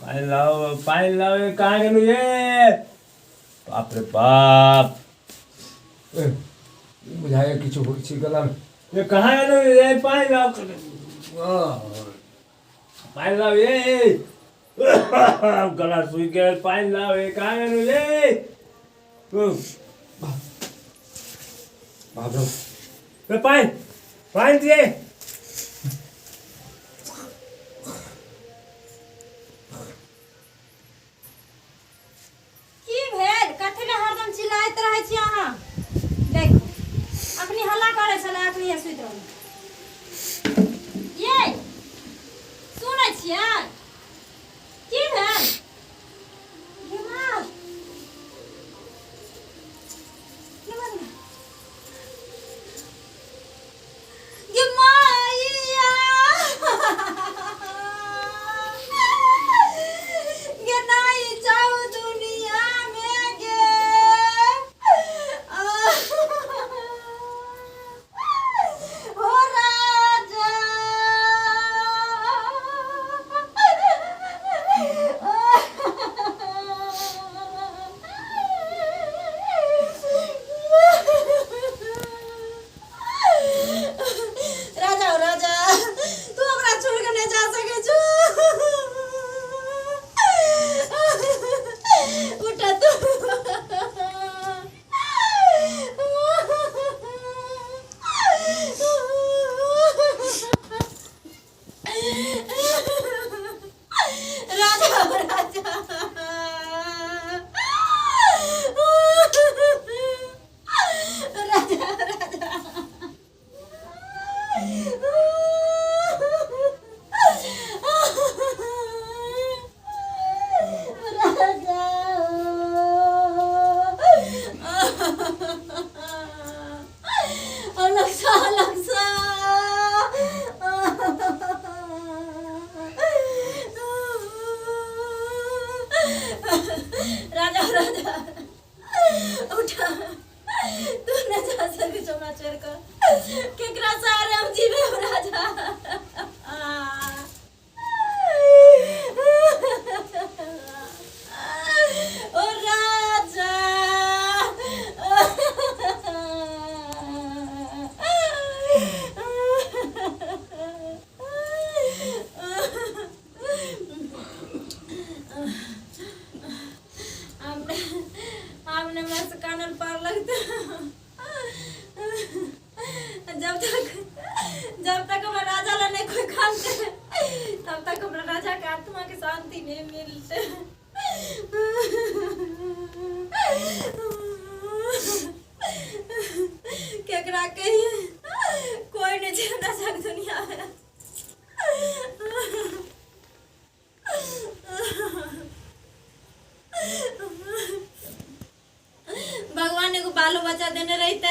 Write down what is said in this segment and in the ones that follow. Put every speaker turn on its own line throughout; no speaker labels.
पानि लाउ, पानि लाउ। ये कहाँ गेलु ये? बाप रे बाप, ए, बुझाइए किछु होइ छै गलामे। ये कहाँ गेलु ये? पानि लाउ, पानि लाउ ये, गला सूखि गेल। पानि लाउ ये, कहाँ गेलु ये? बाप रे, पानि, पानि दिए।
की भेल? कथी लए हरदम चिल्लाइत रहै छी अहाँ? देखू, अखनी हल्ला करै छलै, अखनी सुति रहल। ये सुनै छियै? की भेल? गे माँ, गे माँ, गे माइया, गे नाई जाऊ दुनिया में गे। हो राजा, राजा हो राजा, तू हमरा छोड़ के नहीं जा सके छो। उठा तू। राजा हो राजा, राजा राजा। राजा, अलग सा, अलग सा। राजा राजा, उठा, तू न जा सके हमरा छोड़ कऽ। केकरा सहारे हम जीवे हो राजा? ओ राजा, आब आब ने हमरा से कानल पार लगते। जब तक हमरा राजा ला नहीं कोई कानते, तब तक हमरा राजा के आत्मा के शांति नहीं मिलते। केकरा कहिए? कोई नहीं छै हमरा संग दुनिया में। भगवान एगो बालो बच्चा देने रहते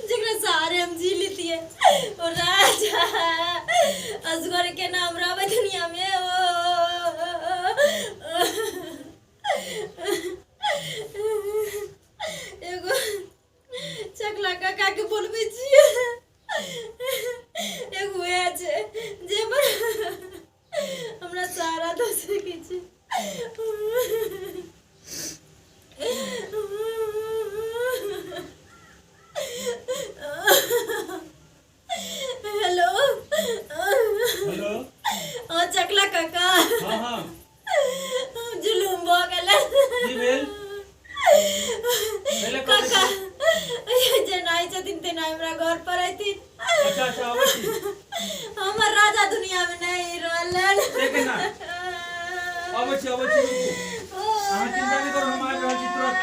जकरा सहारे हम जी लेतिए। ओ राजा, असगर के नाम रहबै दुनिया में? ओ एगो चकला काका के बोलबै छियै, एगो वएह छै जे पर हमरा सहारा दऽ सकै छै। हेलो।
हेलो।
ओ चकला काका।
हाँ हाँ
जुलूम भऽ गेलै।
की भेल? पहिले कहै
काका, जेनाइ छथिन तेना हमरा घर पर अयथिन।
अच्छा अच्छा, आबै छी।
हमर राजा दुनिया में नहीं रहलन।
से केना? अबै छी, अबै छी, रुकू। अहाँ चिंता नहि करू, हम आबि रहल छी तुरंत।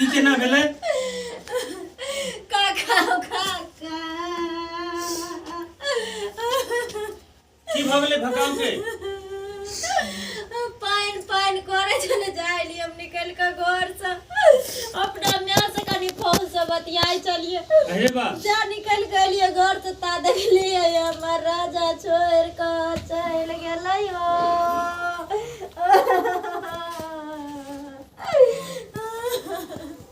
ई केना भेलै?
काका, काका।
की भऽ गेलै भकाउ के?
पानि पानि करे छलै, जाइ लिए हम निकलि कऽ घर से, अपना माय से कनि फोन से बतियाइ छलियै।
अरे बा।
जा निकलि गेलियै घर से, ता देखलियै हमर राजा छोड़ि कऽ चलि गेलै। हो,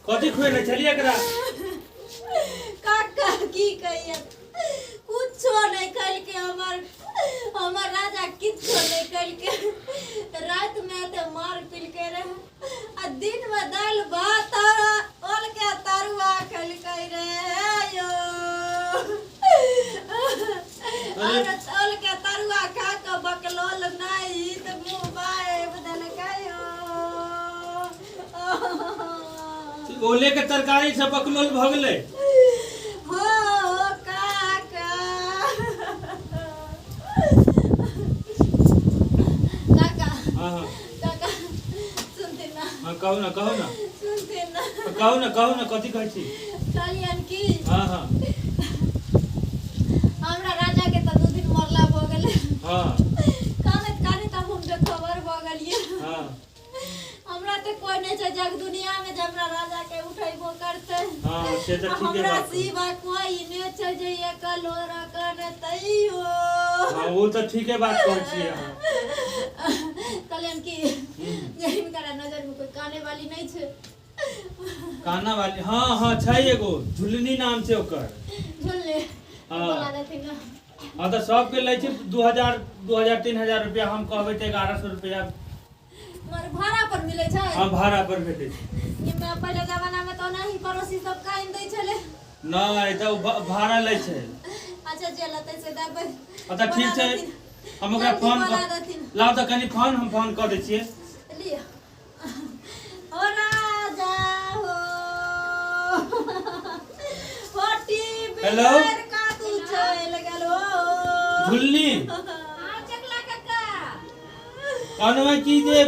कथी खुएने छलियै एकरा?
काका की कहिए, कुछो नहीं कलके हमर हमर राजा, किछो नहीं कलके। रात में तो मार पिलके रहे आ दिन में दाल भात और ओल के तरुआ खलकै रे यो। और ओल के तरुआ खा के बकलोल नहीं तऽ मुँह बाबि देलकै हो।
ओले के तरकारी से बकलोल भऽ गेलै?
हो काका, काका।
हाँ हाँ।
काका, सुनते ना?
हाँ, कहू ना, कहू ना।
सुनते ना?
कहू ना, कहू ना, कथी कहै छी?
कहलियन की,
हाँ हाँ
हमरा राजा के तऽ 2 दिन मरला भऽ गेलै। कानैत कानैत आब हम बेखबर भऽ गेलियै। हमरा तऽ कोइ नहि छै जग दुनिया में जे हमरा राजा के उठेबो करतै।
हाँ, से तऽ
आ
ठीके
हमरा
बात।
सिवा कोइ नहि छै जे एकलो रखन तैयो।
हाँ, ओ तऽ ठीके बात कहै छियै अहाँ।
कहलियन कि जे हिनकर नजर में कोई काने वाली नहि छै।
काना वाली, हाँ हाँ, छै एगो, झुलनी नाम छै ओकर।
झुलने?
हाँ।
बोला देथिन ना।
हाँ, तऽ सबके लै छै 2000, 2000, 3000 रुपया। हम कहबै तऽ 1100 रुपया।
मगर भाड़ा पर मिलै छै?
हाँ, भाड़ा पर भेटै छै।
इमे पहिले जमाना में तऽ ओनाही पड़ोसी सब काइन दै छलै।
नहि तऽ ओ भाड़ा लै छै।
अच्छा, जे लेतै से देबै।
अच्छा, ठीक
बोला
छै।
देथिन।
हम ओकरा
जल्दी
फोन
बोला
कर
देथिन।
लाउ तऽ कनि फोन, हम फोन कऽ दै छियै।
लिअ। ओ राजा हो, हो टीवी।
हेलो?
का तू चलि गेल हो?
झुलनी।
हाँ चकला काका।
कहलहुँ कि जे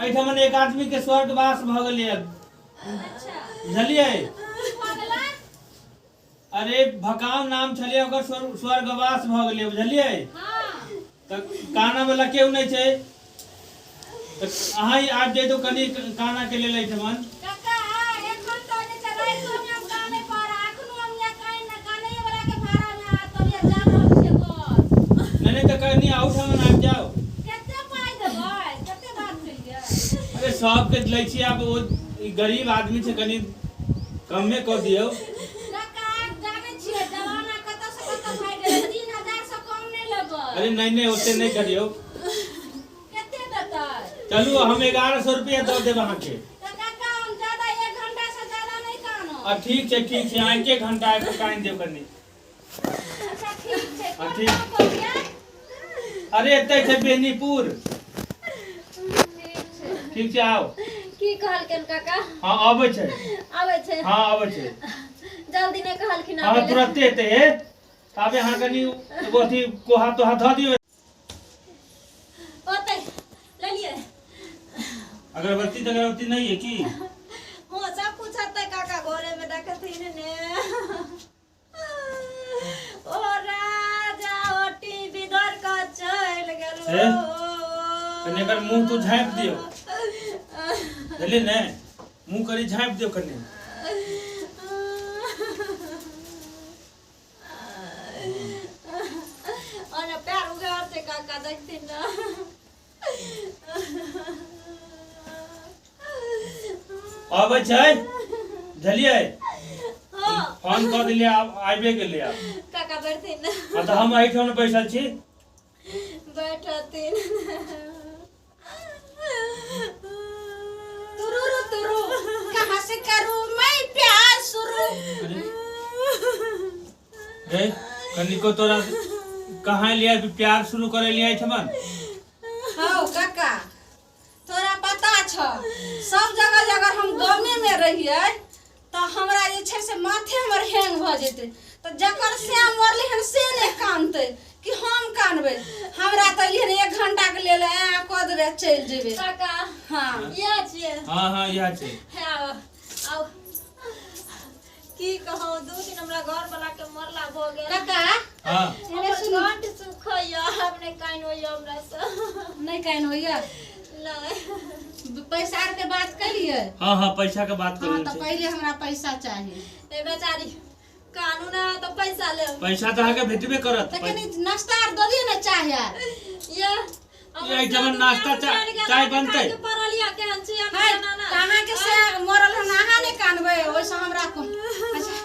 एहिठाम एक आदमी के स्वर्गवास भऽ गेलै।
अच्छा।
बुझलियै?
भऽ गेलै?
अरे, भकाव नाम छलै ओकर, स्वर्गवास भऽ गेलै, बुझलियै? तऽ काना वाला केओ नहि छै, तऽ अहाँ ही आबि जैतौ कनि काना के लेल एहिठमन।
काका, एखन तऽ जे छै रातिो में हम काने पर अखनो हम या कान काने वाला के भाड़ा में आ तब या जा रहल छियै घर।
नहि नहि, तऽ कनि आउठमन आबि जाउ।
कते पाइ देबै? कते बात केलियै?
अरे, सबके लै छियै, आब ओ ई गरीब आदमी छै, कनि कमे कऽ दियौ।
काका, जानै छियै जमाना कतऽ से कतऽ भागि गेलै। 3000 से कम नहि लेबै।
अरे नहि नहि, ओते नहि करियौ।
कते देतै?
चलू, हम 1100 रुपया दऽ देब अहाँके।
तऽ काका, हम ज्यादा 1 घंटा से ज्यादा नहि कानब।
आ ठीक छै, ठीक छै, अहाँ एके घंटा आबि कऽ कानि देब कनि।
अच्छा, ठीक छै।
हाँ,
कोन
ठीक।
गाँव कहलियै?
अरे, एतै छै बेनीपुर।
ठीक छै।
ठीक छै, आउ।
की कहलखिन काका?
हँ, अबै छै।
आबै छै?
हँ, अबै छै।
जल्दी नहि कहलखिन?
हँ।
आबै लए?
तुरन्ते एतै। हे, ताबे अहाँ कनि एगो अथी कोहा तोहा धऽ दियौ।
ओतै लेलियै।
अगरबत्ती तगरबत्ती नहीं है की?
हाँ, सब कुछ हतै काका, घरे में देखथिन ने। ओ राजा, ओ टीवी धर कऽ चलि गेल।
हे? कनि एकर मुँह तू झाँपि दियौ, बुझलियै ने? मुँह कनि झाँपि दियौ कनि।
ओने पैर उघार छै काका, देखथिन ने।
अबै छै, बुझलियै?
हाँ।
फोन कऽ देलियै, आब आबिए गेलै आब।
काका, बैठथिन ने।
हँ, तऽ हम एहिठाम बैसल छी।
बैठथिन।
तुरु तुरु, कहाँ से करूँ मैं प्यार शुरू?
अरे रे, कनिको तोरा कहाँ लिया प्यार शुरू करे लिया एहिठमन?
हौ काका, तोरा पता छ, सब जगह जगह हम गामे में रहियै तऽ हमरा जे छै से माथे हमर हैंग भऽ जेतै। तऽ जकर से मरलै हन से नहि कानतै कि हम कानबै? हमरा तऽ एलियै हन 1 घंटाके लेल, ऐं कऽ देबै आ चलि जेबै।
काका।
हँ।
इएह छियै?
हँ हँ, इएह छै।
हे, आउ आउ। की कहूँ, 2 दिन हमरा घर वाला के मरला भऽ गेल।
काका।
हँ।
एने सुनू।
हमर कंठ सुखैया, आब नहि कान होइया हमरा से।
नहि कान होइया?
नहि।
पैसा आरके बात केलियै?
हँ हँ, पैसा के बात
हँ।
करू।
तऽ पहिले हमरा पैसा चाही।
ए बेचारी, कानून है तऽ पैसा लेब।
पैसा तऽ अहाँके भेटबे करत।
तऽ कनि नाश्ता आर दऽ दियौ ने, चाय आर।
ये।
एहिठमन नाश्ता चाय बनतै?
पड़ल या केहन छी हम?
है
जाना ना।
तऽ अहाँके से मरल हन, अहाँ नहि कानबै? ओहिसँ हमरा कोन? अच्छा।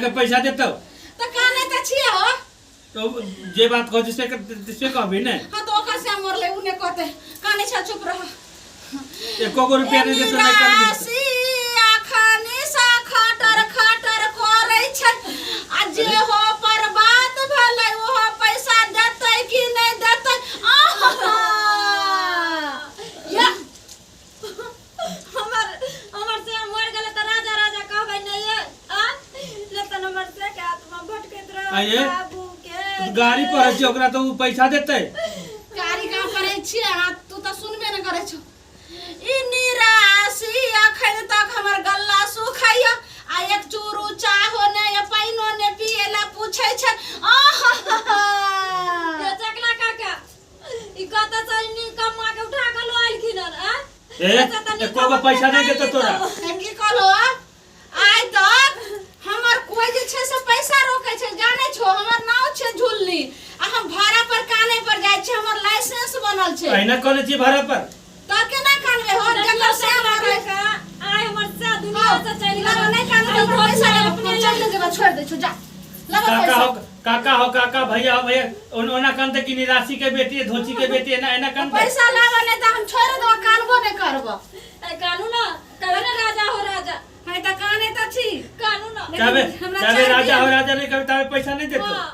के पैसा देतौ।
तऽ काने तऽ छियै हो।
तो जे बात कहै छै से कहबी ने।
हाँ तो ओकर से मरले उ ने कहते, काने छ, चुप रह।
एको गो रुपया नहीं देतौ, नहीं करबी।
निराशी अखनी सा खटर खटर करै छै आ जे हो पर बात भेलै ओहो पैसा देतै कि नहि देतै। आहा या
हमर हमर से मर गेलै तऽ राजा राजा कहबै नहि ये आ लेतन हमर से के आत्मा भटकैत रह
आये।
बाबू के
गाड़ी पर छै ओकरा तऽ उ पैसा देतै।
गाड़ी कहाँ पढ़ै छियै अहाँ? तू तऽ सुनबे नहि करै छौ। ई निराशी अखन तक हमर गल्ला सुखैया आ एक चूरू चाहो ने या पानिओ ने पिए ला पूछै छै। आहा
ये चकला काका, ई कतऽ से निकम्मा के उठा के लो आइलखिन हन आ?
ए, एको गो पैसा नहीं देतौ तोरा।
की कहलो? आइ तक हमर कोई जे छै से पैसा रोकै छै? जानै छो, हमर नाव छै झुलनी आ हम भाड़ा पर काने पर जाइ छै, हमर लाइसेंस बनल छै।
अहिना कहने छी भाड़ा पर।
तऽ केना कानबै हो जकर से मरै?
आइ हमर से दुनिया से चलि गेल।
नहि कानबै, हमर पैसा अपने चलि जेबै, छोड़ि दै छौ, जा लगा
काका
पैसा।
हो काका, हो काका, भैया हो भैया, ओना कानते कि निराशी के बेटी है, धोची के बेटी है ना, एना कानते।
पैसा लाबऽ नहि तऽ हम छोड़ि देबऽ, कानबो नहि करबऽ।
ए, कानू ना, कहबै ना राजा हो राजा।
है तऽ काने तऽ छी।
कानू ना।
चाहे
हमरा
चाहे
चाय
राजा हो
दिअ।
राजा नहीं कभी ताबे पैसा नहीं देतो।
हाँ।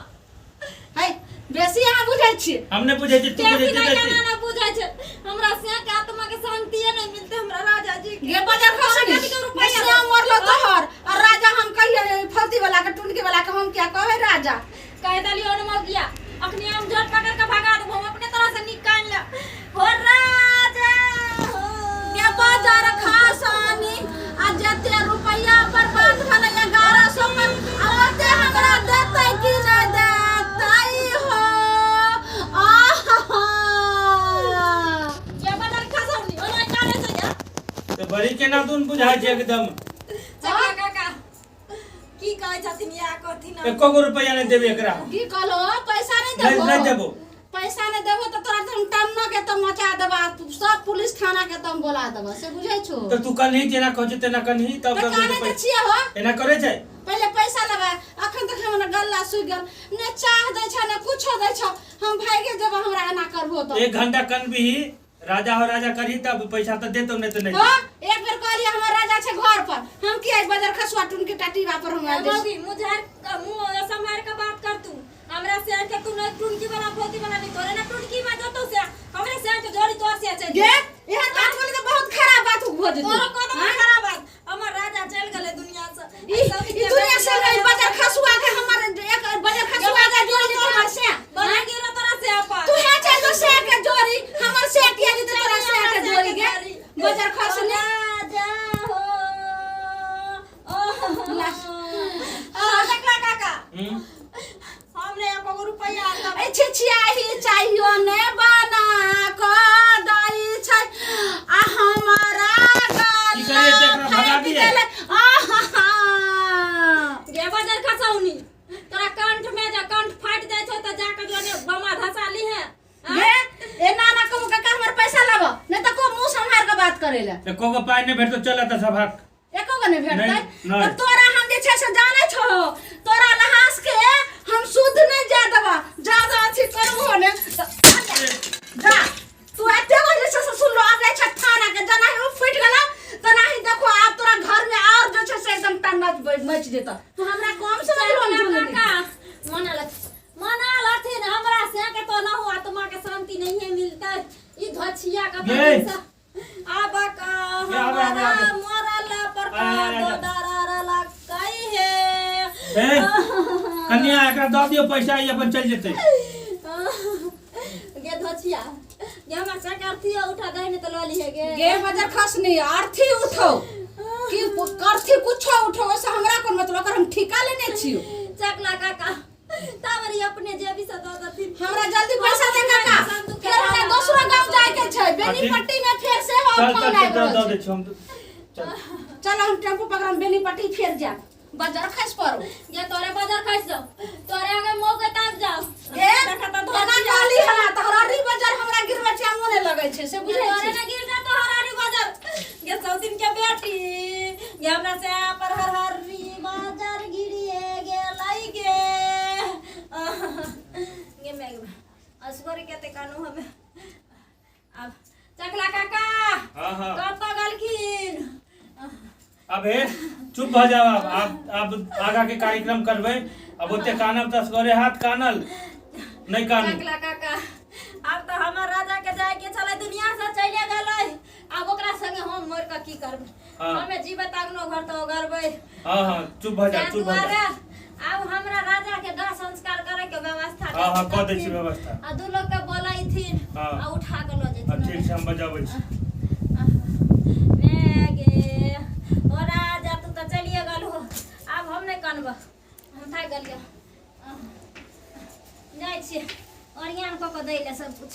है बेसी अहाँ बुझै छियै।
हम नहीं बुझै छी, तू बुझै
बेसी
छी
नहि
बेसी।
केना नहि बुझै छै? हमरा से के आत्मा के शांतिए नहि मिलतै हमरा राजा जी के।
गे बाजार खसनी
कथी के रुपैआ?
श्याम मरलो तोहर और राजा हम कहिए फलती वाला के टुनकी वाला के हम क्या कहे राजा?
कह देलियो न मौगिया, अखनी हम झट पकड़ के भगा देबो, हम अपने तरह से निकाल ले हो राजा हो।
गे बाजार खसनी आ जते रुपैया बर्बाद भेलै 1100 पर आ ओते हमरा देतै कि नहि देतै हो? आहा
ये बाजार खसौनी ओना काने छै जा।
तो बड़ी केना दून बुझाइ छै एकदम।
चकला काका की कहै छथिन या कहथिन?
एको गो रुपया नहीं देबे एकरा।
की कहलो? पैसा नहीं
नहीं
देबो?
नहीं देबो।
पैसा नहीं देबो तऽ तोरा हम टन्ना के तो मचा देबा, सब पुलिस थाना के तो हम बोला देबा, से बुझै छो?
तो तू कन्ही जेना कहै छै तेना कन्ही तब
तऽ
तब
काने
देतौ
तऽ
पैसा।
छियै हो।
एना करै छै?
पहिले पैसा लेबै। अखन तक हमर गल्ला सुखि गेल, ने चाह दै छ ने कुछो दै छ। हम भागे जेबै, हमरा एना करबो तऽ।
एक घंटा कनबिही, राजा हो राजा करही तब पैसा तऽ देतौ, नहीं तो नहीं।
हाँ, एक बेर कहलियै हमर राजा छै घर पर, हम किया बजर खसुआ टुनकी टाटीबा पर हम आबि जाइ छी?
मौगी, मुझे मुंह संभाल के बात कर तू। हमरा से के तू नहीं टुनकी वाला फौती वाला नहीं, तोरे ना टुनकी में जतो से हमरे से के जोड़ी तोर से चल
गे, एहन बात बोली तऽ बहुत खराब बात हो जेतौ।
तोरो कोनो खराब बात। हमर राजा चल गेलै दुनिया से।
ई ई दुनिया से गई बजर खसुआ के, हमर एक बजर खसुआ के जोड़ी तोर हमर से
बना गिरो तोरा से अपन।
तू हे चल तो से के जोड़ी हमर से किया जेतै तोरा से के जोड़ी? गे बजर खसने।
राजा हो ओ आ टकला काका।
हम्म
हमरे एको गो रुपैया देबै।
ए छिछियाही चाहियो ने बना क दै छै आ हमरा
की करियै तऽ एकरा भगा
फाटि
दियै?
गेलै। आहा
गे बजर खसौनी, तोरा कंठ में जे कंठ फाटि जाइ छौ तऽ जाके जोने बमा धसा लीहे।
गे एना ना कहू काका, हमर पैसा लाबऽ नहीं तऽ को मुंह सम्हार के बात करे ले।
एको गो पाइ नहीं भेटतौ, चल एतऽ सभक।
एको गो नहि भेटतै?
नहि, नहि।
तऽ तोरा हम जे छै से जानै छौ, तोरा लहास के हम शुद्ध नहि जाय देबऽ। जादा अथी करबो ने तऽ जा तू एते गो जे छै से सुनलो। आब जाइ छै थाना के, जेनाही ओ फुटि गेलौ तेनाही देखो आब तोरा घर में और जे छै से एकदम टन्ना मचि जेतौ। तू हमरा कम समझलो ने झुलनी?
काका, मना लथिन, मना लथिन हमरा से के तो नहु आत्मा के शांति नहीं है मिलता। ई धछिया के
गे।
पैसा आब का
गे, आबे, आबे,
हमारा
आबे।
मरल पर
आ, आ, आ,
दो दरार लगई है।
ए कन्या, एकरा दऽ दियौ पैसा, ई अपन चलि जेतै।
गे धछिया गे, हमर से करथी उठा दे ने तऽ लऽ लिहे गे।
गे बजर खसनी, अर्थी उठो कि करथी कुछो उठो, ओइसे हमरा कोन मतलब? ओकर हम ठीका लेने छियो।
चकला काका, ताबरी अपने जेबी से दऽ देथिन।
हमरा जल्दी पैसा दे काका, फेर हमरा दोसरो गांव जाय के छै, बेनीपट्टी में फेर से हो
चल
फोन
चल
आबि
चल
रहल
दऽ
छै।
दै छियौ हम तऽ। चल
चल, हम टेम्पू पकड़म, बेनीपट्टी फेर जायब, बजर खसि पड़ो।
गे तोरे बजर खसि जाओ, तोरे आगे मौके ताक जाओ।
गे
देखा तऽ
एना
धोती
कहली हला तऽ हरारी बजर हमरा गिरबै छै, मोने लगै छै से बुझै
तोरे
छी?
ना गिर जा तो हरारी बजर। गे सौतिन के बेटी गे, हमरा से पर हर हरी बाजार गिरिए। कानू हमे। आब चकला काका
हाँ हाँ
कतऽ गेलखिन?
अब हे चुप भऽ जाओ। आब आब आब आगा के कार्यक्रम करबै। अब ओते कानब तऽ असगरे हाथ कानल नहि कानू।
चकला काका आब तऽ हमर राजा के जाय के छलै, दुनिया से चले गेलै। आब ओकरा संगे हम मर कऽ की करबै?
हाँ।
हमे जीबै तऽ अगनो घर तऽ ओगरबै।
हाँ हाँ, चुप भऽ जा,
ताहि
चुप भऽ जा।
दुआरे आब हमरा राजा के दाह संस्कार करे के व्यवस्था
हाँ हाँ, कऽ दै छी
करथिन।
व्यवस्था।
आ दू लोग के बोलैथिन
हाँ।
आ उठा के लऽ
हाँ,
जेथिन।
ठीक छै, हम बजाबै छी।
मै गे ओ राजा, तू तऽ चलिए गेल हो। आब हम नहि कनबह, हम थाकि गेलियै। जाइ छियै ओरियान कऽ कऽ दै लए सब कुछ।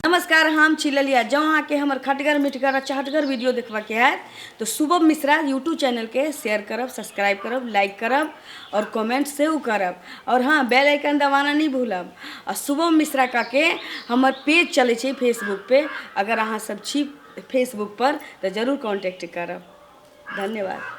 नमस्कार, हम छी ललिया। जँ अहाँके हमर खटगर मिठगर आ चहटगर वीडियो देखबाके हैत तऽ शुभम मिश्रा यूट्यूब चैनलके शेयर करब, सब्सक्राइब करब, लाइक करब और कमेंट सेहो करब और हाँ, बेल आइकन दबाना नहीं भूलब। आ शुभम मिश्रा काके हमर पेज चलै छै फेसबुक पे, अगर अहाँ सब छी फेसबुक पर तऽ जरूर कॉन्टैक्ट करब। धन्यवाद।